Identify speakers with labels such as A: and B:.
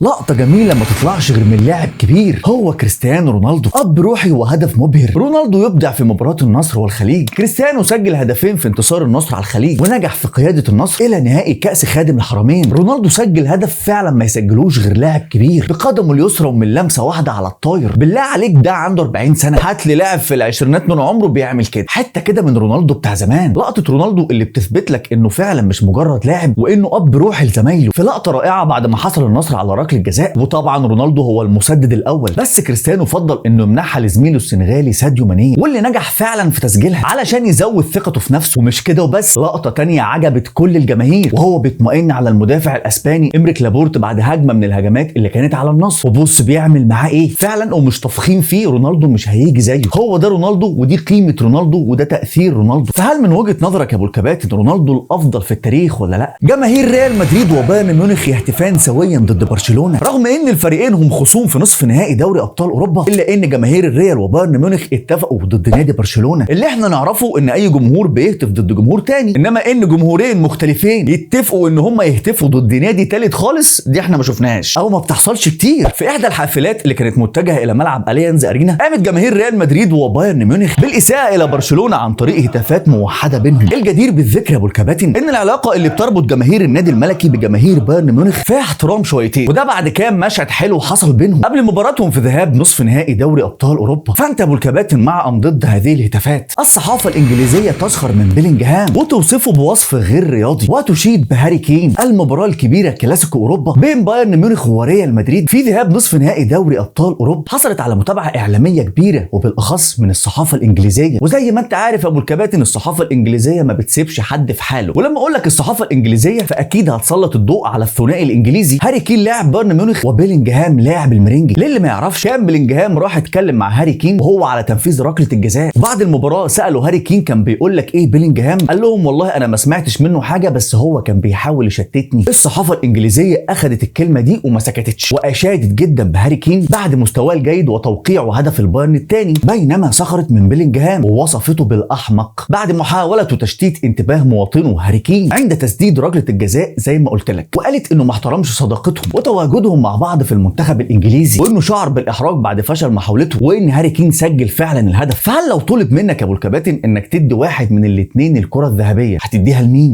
A: لقطة جميلة ما تطلعش غير من لاعب كبير هو كريستيانو رونالدو. اب روحي وهدف مبهر. رونالدو يبدع في مباراة النصر والخليج. كريستيانو سجل هدفين في انتصار النصر على الخليج ونجح في قيادة النصر الى نهائي كأس خادم الحرمين. رونالدو سجل هدف فعلا ما يسجلوش غير لاعب كبير بقدمه اليسرى ومن لمسة واحدة على الطاير. بالله عليك ده عنده 40 سنة، هات لي لاعب في العشرينات من عمره بيعمل كده. حتة كده من رونالدو بتاع زمان. لقطة رونالدو اللي بتثبت لك انه فعلا مش مجرد لاعب وانه اب روحي لزمايله. في لقطة رائعة بعد ما حصل النصر على ركلة الجزاء، وطبعا رونالدو هو المسدد الاول، بس كريستيانو فضل انه يمنحها لزميله السنغالي ساديو ماني واللي نجح فعلا في تسجيلها علشان يزود ثقته في نفسه. ومش كده وبس، لقطة تانية عجبت كل الجماهير وهو بيطمئن على المدافع الاسباني إمريك لابورت بعد هجمة من الهجمات اللي كانت على النصر، وبص بيعمل معاه ايه فعلا ومش تفخيم فيه. رونالدو مش هيجي زيه، هو ده رونالدو ودي قيمة رونالدو وده تاثير رونالدو. فهل من وجهه نظرك يا ابو الكباتن رونالدو الافضل في التاريخ ولا لا؟ جماهير ريال مدريد وبايرن ميونخ يهتفان سويا ضد برشلونة. رغم ان الفريقين هم خصوم في نصف نهائي دوري ابطال اوروبا، الا ان جماهير الريال وبايرن ميونخ اتفقوا ضد نادي برشلونة. اللي احنا نعرفه ان اي جمهور بيهتف ضد جمهور تاني، انما ان جمهورين مختلفين يتفقوا ان هم يهتفوا ضد نادي تالت خالص دي احنا ما شفناهاش او ما بتحصلش كتير. في احدى الحافلات اللي كانت متجهة الى ملعب اليانز ارينا، قامت جماهير ريال مدريد وبايرن ميونخ بالاساءة الى برشلونة عن طريق هتافات موحدة بينهم. الجدير بالذكر يا ابو الكباتن ان العلاقة اللي بتربط جماهير النادي الملكي بجماهير بايرن ميونخ فيها احترام شويتين، وده بعد كام مشهد حلو حصل بينهم قبل مباراتهم في ذهاب نصف نهائي دوري ابطال اوروبا. فانت يا ابو الكباتن مع ام ضد هذه الهتافات؟ الصحافة الانجليزية تسخر من بيلينجهام وتوصفه بوصف غير رياضي وتشيد بهاري كين. المباراة الكبيرة كلاسيكو اوروبا بين بايرن ميونخ وريال مدريد في ذهاب نصف نهائي دوري ابطال اوروبا حصلت على متابعه اعلامية كبيرة وبالاخص من الصحافة الانجليزية. وزي ما انت عارف يا ابو الكباتن الصحافة الانجليزية ما بتسيبش حد في حاله، ولما اقول لك الصحافة الانجليزية فاكيد هتسلط الضوء على الثنائي الانجليزي هاري كين لاعب بايرن ميونخ وبيلينجهام لاعب الميرينجي. للي ما يعرفش، كان بيلينجهام راح اتكلم مع هاري كين وهو على تنفيذ ركلة الجزاء. بعد المباراة سالوا هاري كين كان بيقول لك ايه بيلينجهام؟ قال لهم والله انا ما سمعتش منه حاجة، بس هو كان بيحاول يشتتني. الصحافة الانجليزية اخذت الكلمة دي وما سكتتش واشادت جدا بهاري كين بعد مستواه الجيد وتوقيعه هدف البايرن الثاني، بينما سخرت من بيلينجهام ووصفته بالاحمق بعد محاولته تشتيت انتباه مواطنه هاري كين عند تسديد ركلة الجزاء زي ما قلت لك. وقالت انه ما احترمش صداقتهم وتواجدهم مع بعض في المنتخب الانجليزي، وانه شعر بالاحراج بعد فشل محاولته، وان هاري كين سجل فعلا الهدف. فهل لو طلب منك يا ابو الكباتن انك تدي واحد من الاثنين الكره الذهبية هتديها لمين؟